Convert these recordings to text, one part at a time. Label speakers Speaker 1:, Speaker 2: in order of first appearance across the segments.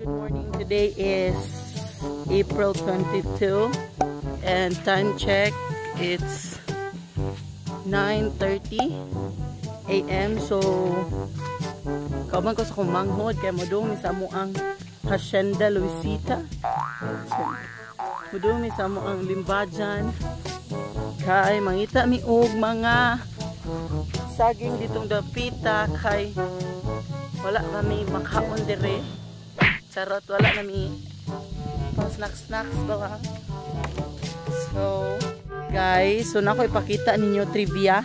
Speaker 1: Good morning. Today is April 22 and time check, it's 9:30 a.m. So kauban ko sa akong manghod kay modung mi sa amoang Hacienda Luisita. Modung mi sa amoang Limbajan kay mangita mi og mga saging ditong dapita kay wala kami makaon dire. Charot, wala na mi pang snacks snacks ba. So guys, so nako ipakita ninyo trivia.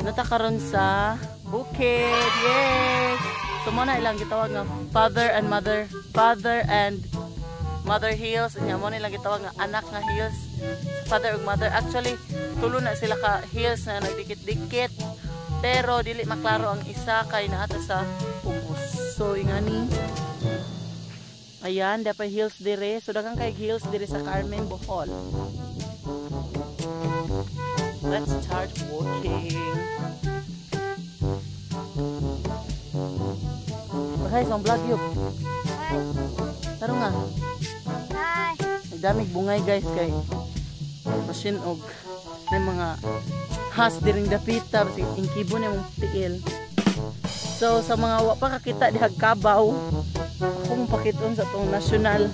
Speaker 1: Natakaron sa bukid. Yes. So mo na ilang gitawag nga father and mother hills. Nya mo na ilang gitawag nga anak nga hills. Sa father ug mother. Actually, tulo na sila ka hills na nagdikit-dikit. Pero dili maklaro ang isa kay naa ta sa ubos. So ingani. Ayan, dapat hills dire. So daghan kay hills dire sa Carmen, Bohol. Let's start walking. Hi, sa vlog yun.
Speaker 2: Hi.
Speaker 1: Taro nga.
Speaker 2: Hi.
Speaker 1: Nagdamig bungay guys kay machine og may mga has diring dapita basig ingkibo na mong tiil. So sa mga wa pa kakita dihag kabaw, ako mong pakiton sa tong national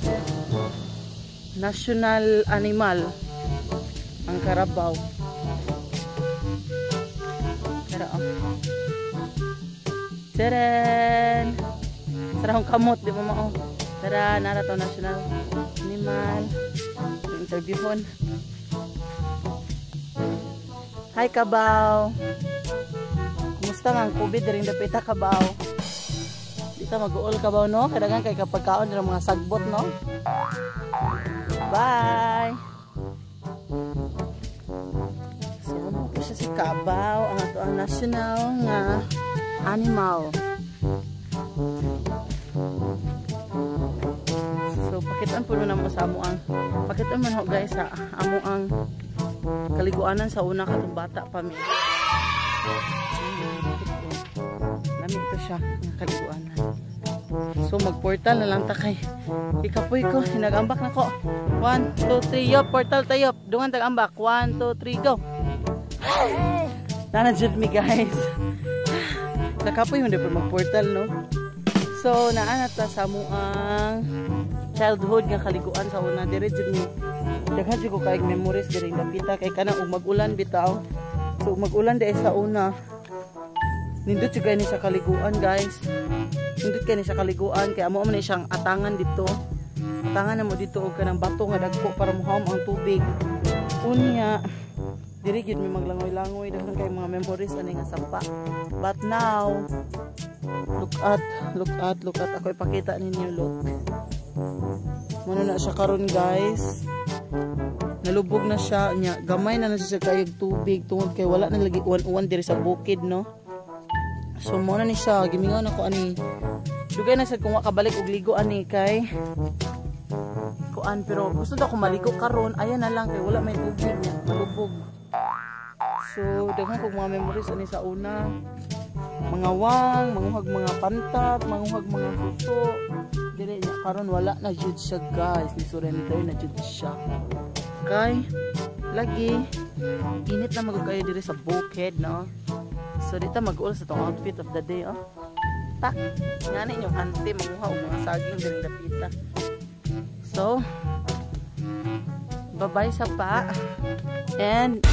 Speaker 1: national animal, ang karabaw. Tara oh. Tcharan! Tara akong kamot, di ba mao? Tara, nara to national animal. Interviewon. Hi kabaw. Kumusta nga ang COVID diring dapita kabaw? Di ta mag-uol kabaw no? Kailangan kay kapag kaon ng mga sagbot no? Bye. So mo po siya si kabaw, ang ato ang national nga animal. So pakitaan po na mo sa amo ang pakitaan man ho guys sa amo ang kaliguanan sa una katong bata pa mi. Lami ito siya ang kaliguanan. So magportal na lang ta kay ikapoy ko, hinagambak na ko. 1 2 3 yop, portal tayo. Dungan tag ambak. 1 2 3 go. Nana jud mi guys. Nakapoy hindi pa magportal no. So naa na ta sa amuang childhood nga kaliguan sa una dire jud mi. Daghan jud ko kay memories dire dapita kay kanang ug mag-ulan bitaw. So mag-ulan di sa una. Nindot jud kay ni sa kaliguan guys. Nindot kay ni sa kaliguan kay amo man ni siyang atangan dito. Atangan na mo dito og kanang bato nga dagko para mohawom ang tubig. Unya diri gyud mi maglangoy-langoy, daghan kay mga memories ani nga sampa. But now look at, look at, look at, ako ipakita ninyo, look. Muna na siya karon guys. Nalubog na siya nya, gamay na na siya kayog tubig tungod kay wala na lagi uwan-uwan diri sa bukid no. So muna ni siya, gimingaw na ko ani. Dugay na sad kung wa kabalik og ligo ani kay kuan, pero gusto daw ko maligo karon, ayan na lang kay wala may tubig nya, malubog. So daghan kog mga memories ani sa una. Mga wang, manguhag mga pantat, manguhag mga puso. Dire niya karon wala na jud siya guys, ni surrender na jud siya. Kay lagi init na magud kayo dire sa bukid no. So dito mag-uol sa tong outfit of the day oh. Tak ngani inyong auntie manguha og mga saging dire dapita. So bye-bye sa pa and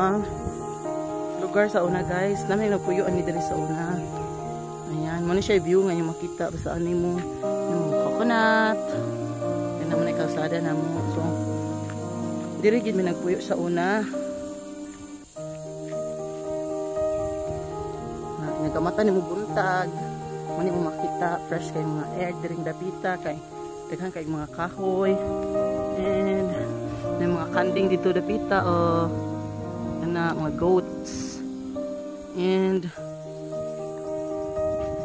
Speaker 1: ang lugar sa una, guys. Namin nagpuyo ani diri sa una. Ayan, mo ni siya view nga makita basta ani mo yung coconut. Yan naman ay kalsada na mo. So diri gid mi nagpuyo sa una. Nagamata nimo buntag. Mo ni mo makita fresh kay mga air diring dapita kay daghan kay mga kahoy. And may mga kanding dito dapita oh. Ana mga goats. And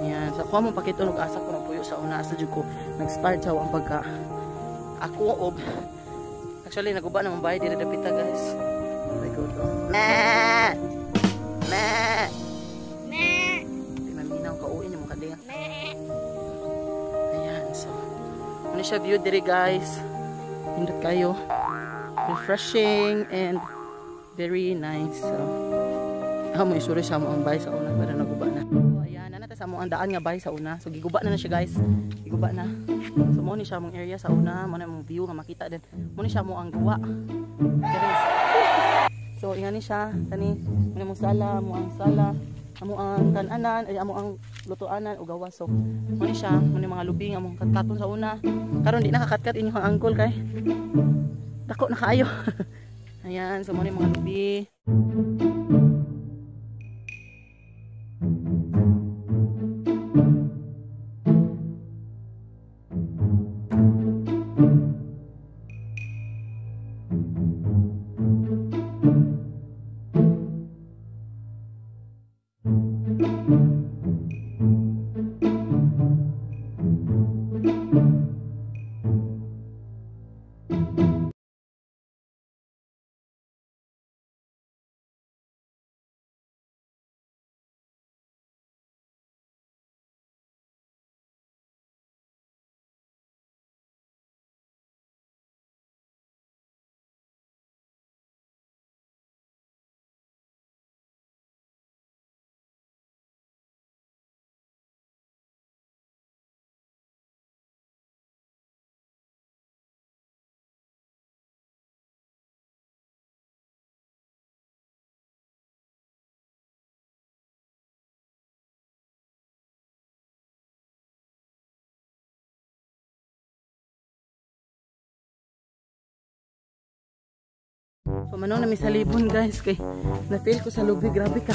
Speaker 1: ayan, so ako mo pakita og asa ko nagpuyo sa una, asa jud ko nag-start sa ang pagka ako og actually naguba na man bahay diri dapita, guys. Oh my God. Oh. Meh! Meh!
Speaker 2: Meh!
Speaker 1: Di maminaw kauin yung kanding.
Speaker 2: Meh!
Speaker 1: Ayan, so ano siya view diri, guys. Pindot kayo. Refreshing and very nice. So mo isuri sa mo ang bahay sa una para naguba na. So, ayan, na sa mo ang daan nga bahay sa una. So giguba na na siya, guys. Giguba na. So mo ni siya mong area sa una, mo na mong view nga makita din. Mo ni siya mo ang duwa. So ingani siya kani mo ni mong sala, mo ang sala, amo ang kananan, ay amo ang lutuanan o gawas. So mo ni siya, mo ni mga lubing among katkaton sa una. Karon di nakakatkat inyong angkol kay dako na kaayo. Ayan, so mo ni mga lubi. So manong nami sa libon, guys, kay na-feel ko sa lubi, grabe ka.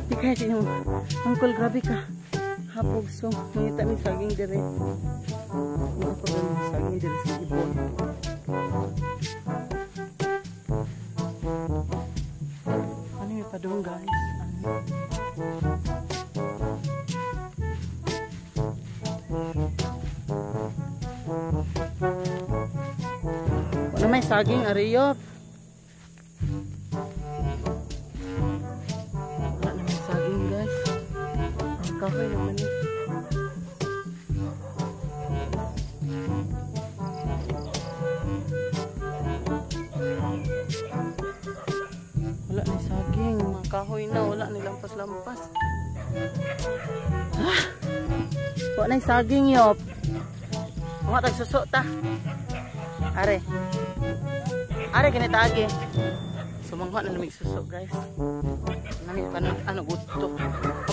Speaker 1: Di kaya tinyo, uncle, grabe ka. Hapog, so mangita mi saging dire. Mangita mi saging dire sa libon. Ano yung padung, guys? Ano? Wala may saging, ariyop. Wala na may saging, guys. Ang kahoy naman eh. Wala na saging. Mga kahoy na. Wala na lampas-lampas. Ah! Wala na saging, yop. Mga tagsuso ta. Are. Are kinitaagi. Sumangha na lamig suso, guys. Nami panon ano gusto.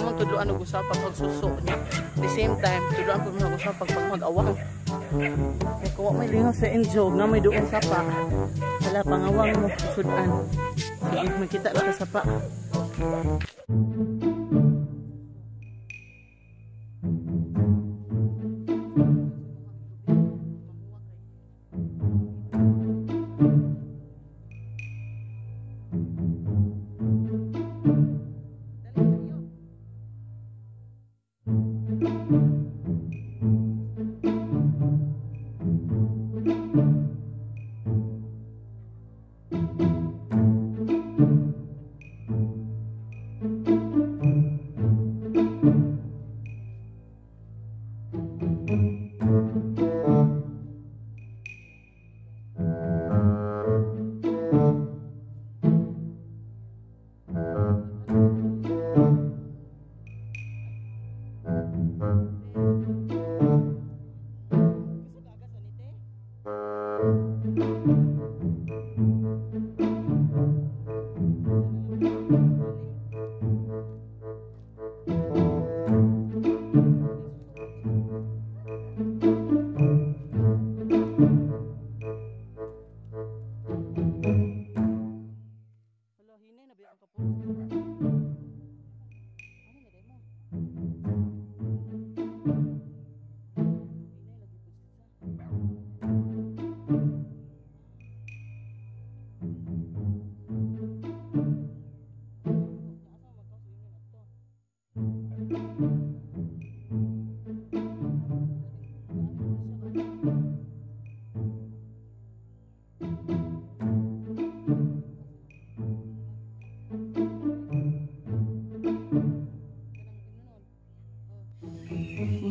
Speaker 1: Among tudloan og usa pag pagsuso niya. At the same time, tudloan pud mo usa pag mag-awang. Kay kuwa may lingaw sa enjoy na may duong sapa. Hala pangawang mo sudan. Sige, makita ra ka sapa.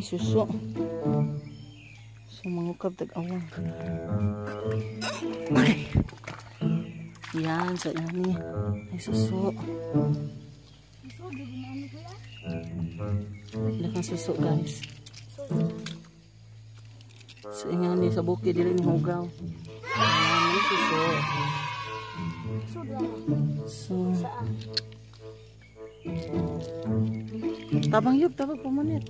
Speaker 1: Ay, suso. So, mangukab tag-awang. Okay. Yan, so yan ni. Ay, suso. Wala kang suso, guys. So, ingan ni sa bukid, dili ni hugaw. Ayan, may suso. So, tabang yub, tabang pumunit.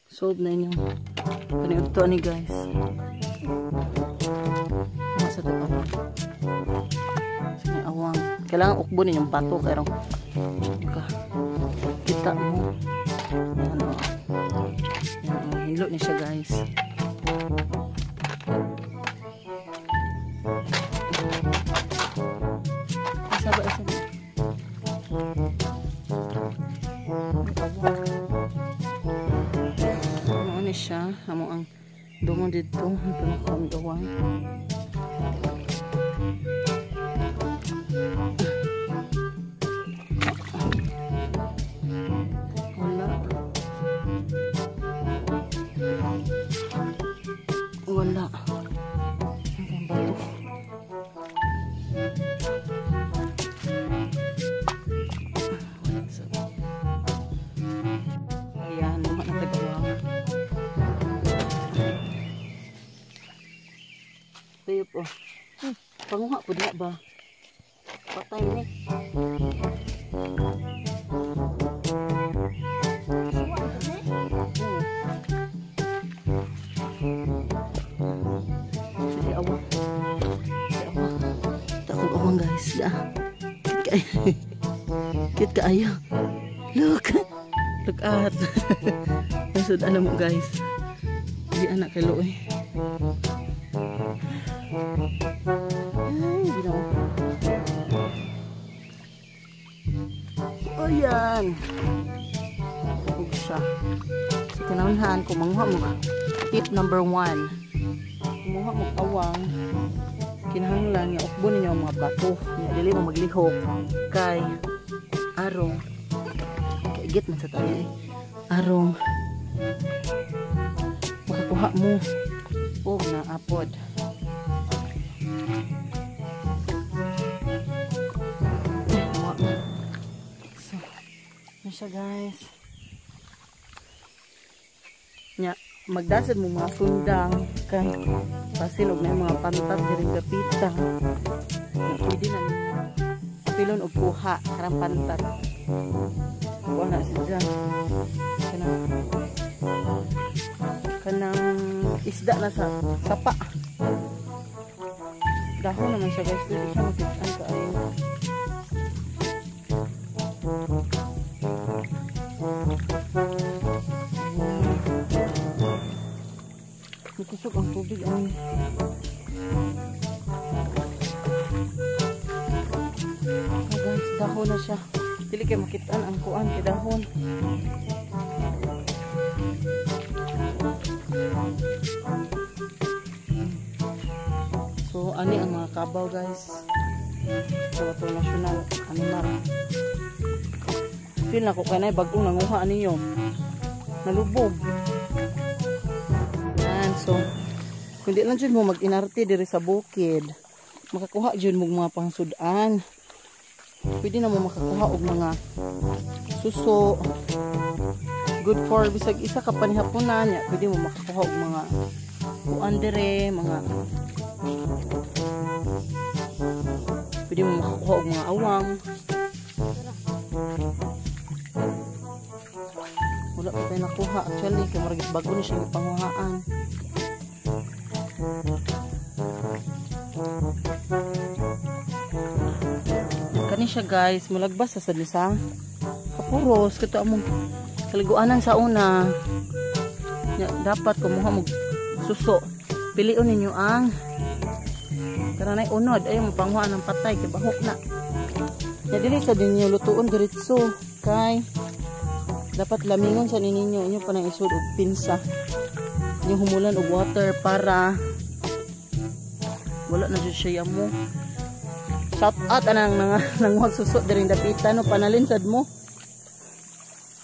Speaker 1: Solve na inyong paniudto ni guys. Masa tag-awang. Sige, awang. Kailangan ukbo ninyong bato kaya kita mo. Yan o. Yan o. Hinlo niya siya guys. Isa ba? Isa ba? Ano ni siya? Amo ang dumon dito. Ang awang. Wala. Wala. Ang bato. Ayan, mga natag-awang. Tayo po. Panguha po diya ba? Patay ni. Sige, awang. Sige, awang. Takong awang guys. Cute kaayo. Look. Look at. Nasud alam mo guys. Hindi anak kay Loy. Ay, ginawa. O yan. Huwag siya. So, kinahanglan, kung manguha mo, tip number 1. Kumuha mo awang, kinahanglan nga ukbo ninyo ang mga bato. Nga dili mo maglihok kay arong kaigit man sa tayo eh. Arong makakuha mo og naapod. So, yun siya guys. Nya, magdasad mo mga sundang kay basilog na yung mga pantat diring gapita. Nya, pwede na ninyo pilon og kuha karang pantat. Kuha na siya. Kanang isda na sa sapa. Dahon naman siya guys, dili siya makitaan kaayo. Nakusog ang tubig ang oh guys, dahon na siya. Dili kay makitaan ang kuan kay dahon. So ani ang mga kabaw guys. Sa so, national animal. Feel na ko kay bagong nanguha niyo. Nalubog. Yan, so kung di lang jud mo mag-inarte diri sa bukid, makakuha jud mo mga pangsud-an. Pwede na mo makakuha og mga suso. Good for bisag isa ka panihaponan nya, pwede mo makakuha og mga kuan dire, mga pwede mo makakuha og mga awang. Wala pa tayo nakuha actually kay murag bago ni siya panguhaan. Kani siya guys, mulagbas sa sad sa kapuros kato among kaliguanan sa una. Ya, dapat kumuha mo suso. Pilion ninyo ang kananay unod ay mo panguhaan ng patay kay bahok na. Ya dili sa ninyo lutuon diretso kay dapat lamingon sa ninyo, inyo pa nang isud og pinsa. Inyo humulan og water para wala na jud siya mo. Shout out anang nanguhag suso diri dapita no, panalin sad mo.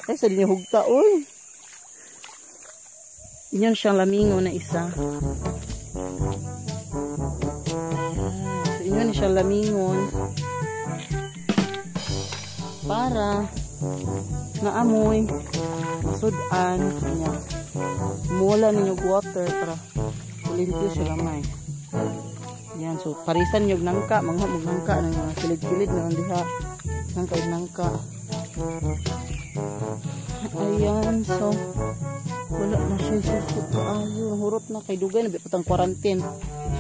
Speaker 1: Ay sad niyo hugta oy. Inyon siyang lamingo na isa. So inyon siyang lamingon para naamoy masud-an niya. Mula ninyo water para kulinti siya gamay. Yan, so parisan yung nangka, mga nangka ng mga kilid-kilid na diha. Nangka og nangka. Ayan, so wala na siya suso kaayo, hurot na kay dugay na patang quarantine.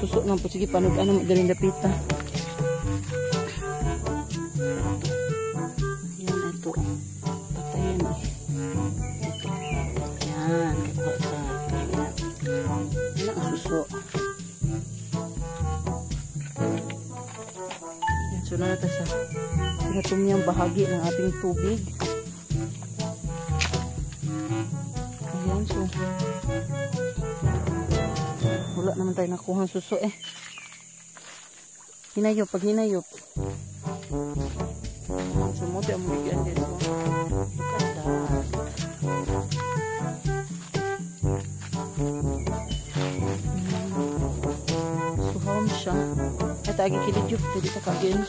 Speaker 1: Suso nang po sige panog ano mo diri dapita. Ayan, ito. Patayan eh. Ito. Ayan, kakuha ta. Ayan. Ayan ang suso. So na natin sa pinatumyang bahagi ng ating tubig. Ayan, so wala naman tayo nakuha suso eh. Hinayop, pag hinayop. So mo tayo bigyan guys. Look at that. So home siya. Ay, tagi kilid yun. Pwede sa kagin.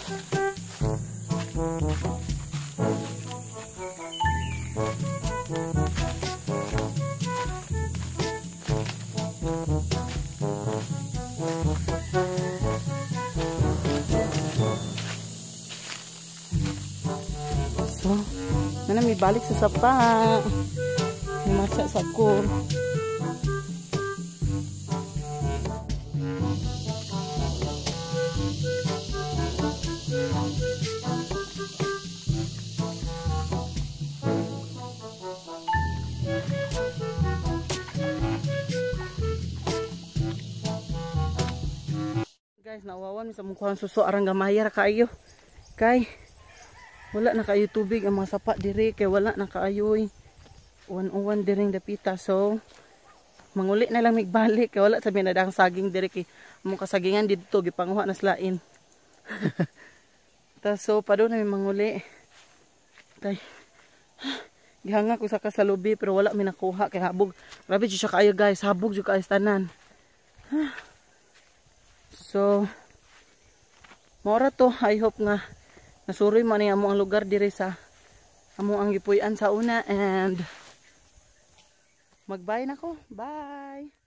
Speaker 1: So, na may balik sa sapa. May masa sa ko. Guys, nauwawan mi sa mong kuhang suso arang gamay ra kaayo. Kay wala na kaayo tubig ang mga sapa diri kay wala na kaayoy uwan-uwan diring dapita. So manguli na lang migbalik kay wala sabi na dang saging diri kay among kasagingan didto gipanguha na slain. Ta so padung na mi manguli. Kay gihanga ko sa kasalubi pero wala mi nakuha kay habog. Grabe jud siya kaayo guys, habog jud kaayo tanan. So mora to, I hope nga nasuroy mo ni amo ang lugar diri sa amo ang gipuy-an sa una, and magbye na ko. Bye.